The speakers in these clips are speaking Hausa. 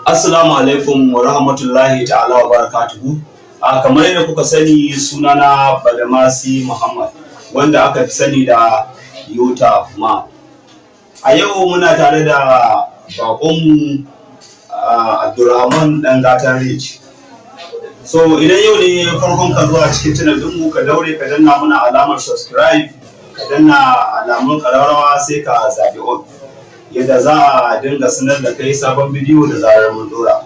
Assalamu alaikum wa rahmatullahi ta'ala wa barakatuhu. A kamar yadda kuka sani, sunana Badamasi Muhammad, wanda aka fi sani da Yota Ma. A yau muna tare da baƙonmu, Abdulrahman ɗan gatan Rich. So idan yau ne farkon ka zuwa cikin channel ɗinmu, ka daure ka danna mana alamar subscribe, ka danna alamun ƙararrawa, sai ka zaɓi all, yadda za a dinga sanar da kai sabon bidiyo da zarar mun dora.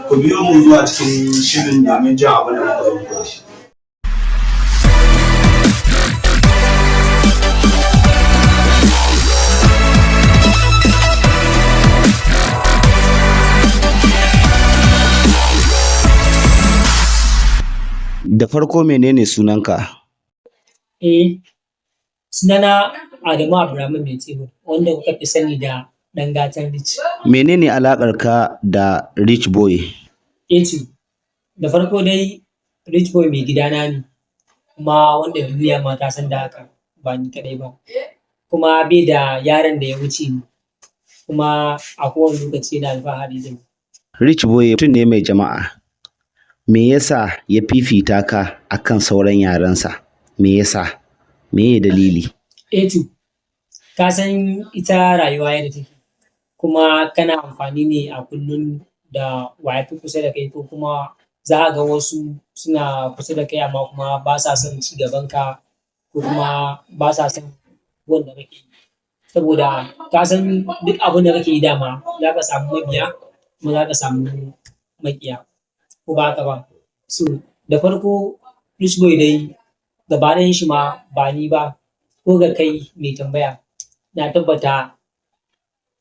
Ku biyo mu zuwa cikin shirin domin jin abin da muka zo muku da shi. Da farko, menene sunanka? Eh, sunana Adamu Abdulrahman Mai Tebur, wanda kuka fi sani da ɗan gatan Rich. Menene alaƙar ka da Rich Boy? Eh to, da farko dai Rich Boy mai gidana ne, kuma wanda duniya ma ta san da haka, ba ni kaɗai ba. Kuma bai da yaron da ya wuce ni, kuma a kowane lokaci yana alfahari da ni. Rich Boy mutum ne mai jama'a. Me yasa ya fifita ka akan sauran yaransa? Me yasa? Meye dalili? Eh to, ka san ita rayuwa yadda take, kuma kana amfani ne a kullum da wa ya fi kusa da kai, ko kuma za ka ga wasu suna kusa da kai amma kuma ba sa son ci gabanka, ko kuma ba sa son abubuwan da kake yi. Saboda ka san duk abin da kake yi, dama za ka samu mabiya kuma za ka samu maƙiya, ko ba haka ba? So da farko Rich Boy dai gaba ɗayan shi ma, ba ni ba, ko ga kai mai tambaya, na tabbata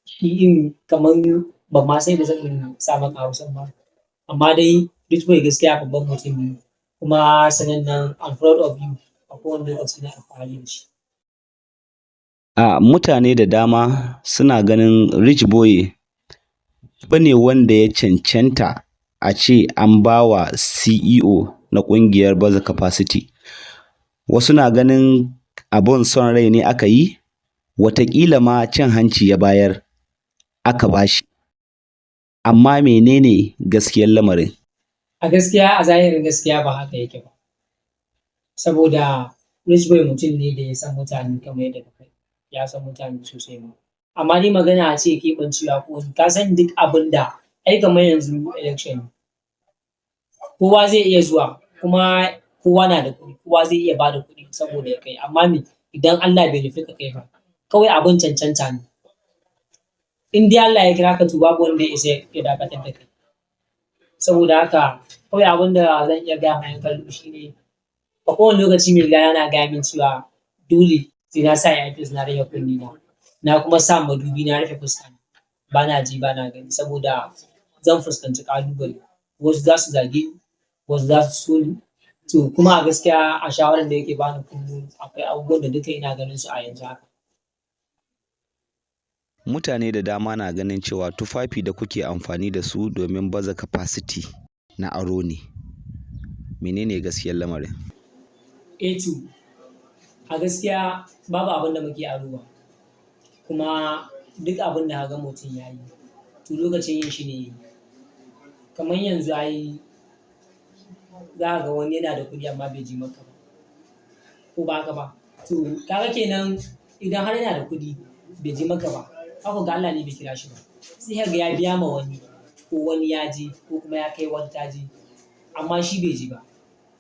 shi in kaman ban ma san yadda zan sa maka Hausan ba. Amma dai Rich Boy gaskiya babban mutum ne, kuma sanannen, I'm proud of you, a kowane lokaci ina alfahari da shi. A mutane da dama suna ganin Rich Boy bane wanda ya cancanta a ce an ba wa CEO na ƙungiyar Baza Capacity. Wasu na ganin abun son rai ne aka yi, wataƙila ma cin hanci ya bayar aka ba shi. Amma menene gaskiyar lamarin? A gaskiya, a zahirin gaskiya, ba haka yake ba. Saboda Rich Boy mutum ne da ya san mutane, kamar yadda ka faɗi, ya san mutane sosai ma. Amma dai magana a ce keɓancewa ko wani, ka san duk abin da ai kamar yanzu election, kowa zai iya zuwa, kuma kowa na da kuɗi, kowa zai iya bada kuɗi saboda ya kai, amma me, idan Allah bai nufi ka kai ba, kawai abin cancanta ne. In dai Allah ya kira ka, to babu wanda ya isa ya dakatar da kai. Saboda haka kawai abin da zan iya gaya ma 'yan kallo shine, a kowane lokaci mai gidana yana gaya min cewa dole sai na sa earpiece na rufe kunne na, na kuma sa madubi na rufe fuska na. Bana ji bana gani, saboda zan fuskanci ƙalubale. Wasu za su zage ni, wasu za su so ni. To kuma a gaskiya, a shawarar da yake bani kullum, akwai abubuwan da duka ina ganin su a yanzu haka. Mutane da dama na ganin cewa tufafi da kuke amfani da su domin baza capacity na aro ne. Menene gaskiyar lamarin? Eh to, a gaskiya babu abin da muke arowa. Kuma duk abin da kaga mutum ya yi, to lokacin yin shi ne yayi. Kamar yanzu ai za ka ga wani yana da kuɗi amma bai je Makka ba. Ko ba haka ba? To kaga kenan, idan har yana da kuɗi bai je Makka ba, haka ga Allah ne bai kira shi ba. Sai kaga ya biya ma wani, ko wani ya je, ko kuma ya kai wani ta je, amma shi bai je ba.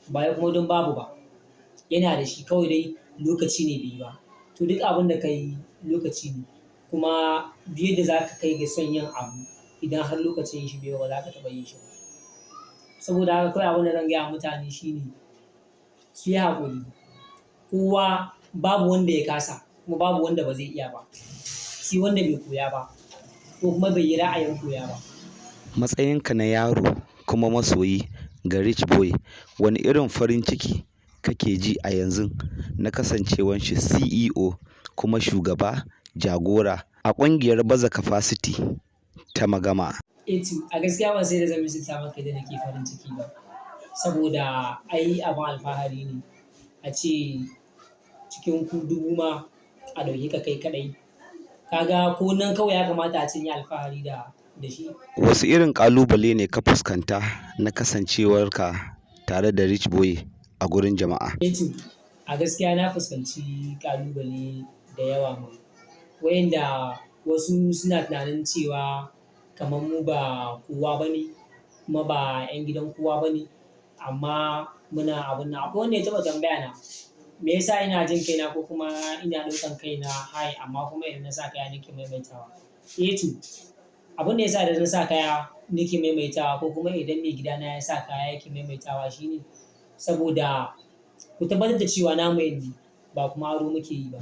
Ba wai kuma don babu ba. Yana da shi, kawai dai lokaci ne bai yi ba. To duk abin da ka yi lokaci ne. Kuma duk yadda za ka kai ga son yin abu, idan har lokacin yin shi bai yi ba, ba za ka taɓa yin shi ba. Saboda haka kawai abin da zan gaya wa mutane shine su yi haƙuri. Kowa, babu wanda ya kasa, kuma babu wanda ba zai iya ba. Sai wanda bai koya ba, ko kuma bai yi ra'ayin koya ba. Matsayinka na yaro kuma masoyi ga Rich Boy, wani irin farin ciki kake ji a yanzu na kasancewan shi CEO kuma shugaba jagora a ƙungiyar Baza Capacity ta Magama? Eh to, a gaskiya ban san yadda zan misalta maka yadda nake farin ciki ba. Saboda ai abin alfahari ne a ce cikin ku 1000 ma a ɗauke ka kai kaɗai. Kaga ko nan kawai ya kamata a ce in yi alfahari da Da shi. Wasu irin ƙalubale ne ka fuskanta na kasancewarka tare da Rich Boy a gurin jama'a? Eh to, a gaskiya na fuskanci ƙalubale da yawa ma. Wa'inda wasu suna tunanin cewa kamar mu ba kowa ba ne kuma ba 'yan gidan kowa ba ne, amma muna abun nan. Akwai wanda ya taɓa tambaya na, me yasa ina jin kaina ko kuma ina ɗaukan kaina high, amma kuma idan na sa kaya nake maimaitawa? Eh to, abun da yasa idan na sa kaya nake maimaitawa, ko kuma idan maigidana ya sa kaya yake maimaitawa, shine saboda ku tabbatar da cewa namu ne, ba kuma aro muke yi ba.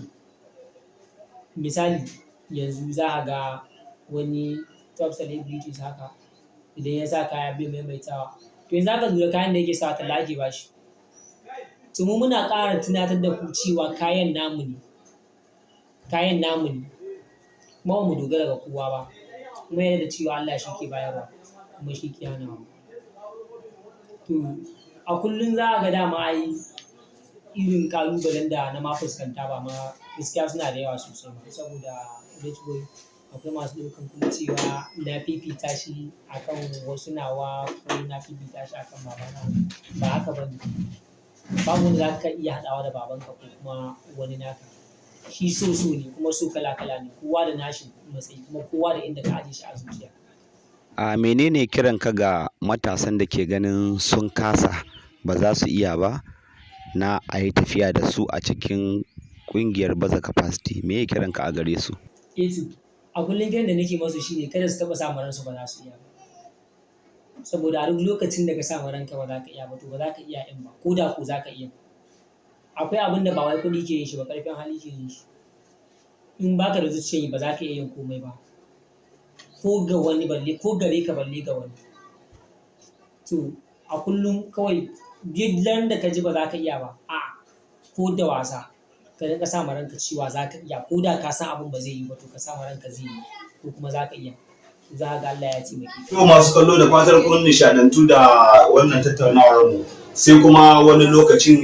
Misali, yanzu za ka ga wani top celebrities haka, idan ya sa kaya bai maimaitawa. To, yanzu zaka lura kayan da yake sawa talla ake ba shi. To, mu muna ƙara tunatar da ku cewa kayan namu ne. Kayan namu ne. Kuma ba mu dogara ga kowa ba. Kuma yarda da cewa Allah shi ke bayarwa kuma shi ke hanawa. To, a kullum za ka ga dama ai irin ƙalubalen da na ma fuskanta ba ma gaskiya suna da yawa sosai ma, saboda Rich Boy akwai masu ɗaukan kuma cewa na fifita shi akan wasu nawa ko na fifita shi akan babana. Ba haka ba ne. Babu wanda za ka iya haɗawa da babanka ko kuma wani naka. Shi so so ne, kuma so kala kala ne. Kowa da nashi matsayi, kuma kowa da inda ka ajiye shi a zuciya. A menene kiranka ga matasan da ke ganin sun kasa, ba za su iya ba, na a yi tafiya da su a cikin ƙungiyar Baza Capacity? Me kiranka a gare su? Eh to, a kullum kiran da nake masu shine kada su taɓa sa ma ransu ba za su iya ba. Saboda a duk lokacin da ka sa ma ranka ba za ka iya ba, to ba za ka iya ɗin ba, ko da ko za ka iya. Akwai abun da ba wai kuɗi ke yin shi ba, ƙarfin hali ke yin shi. In baka da zuciyar yi, ba za ka iya yin komai ba. Ko ga wani balle, ko gare ka balle ga wani. To, a kullum kawai duk ran da ka ji ba za ka iya ba, a'a, ko da wasa ka rinƙa sa ma ranka cewa za ka iya, ko da ka san abun ba zai yiwu ba, to ka sa ma ranka zai yiwu ko kuma za ka iya. Za ka ga Allah ya taimake ka. To, masu kallo, da fatar kun nishaɗantu da wannan tattaunawar mu, sai kuma wani lokacin.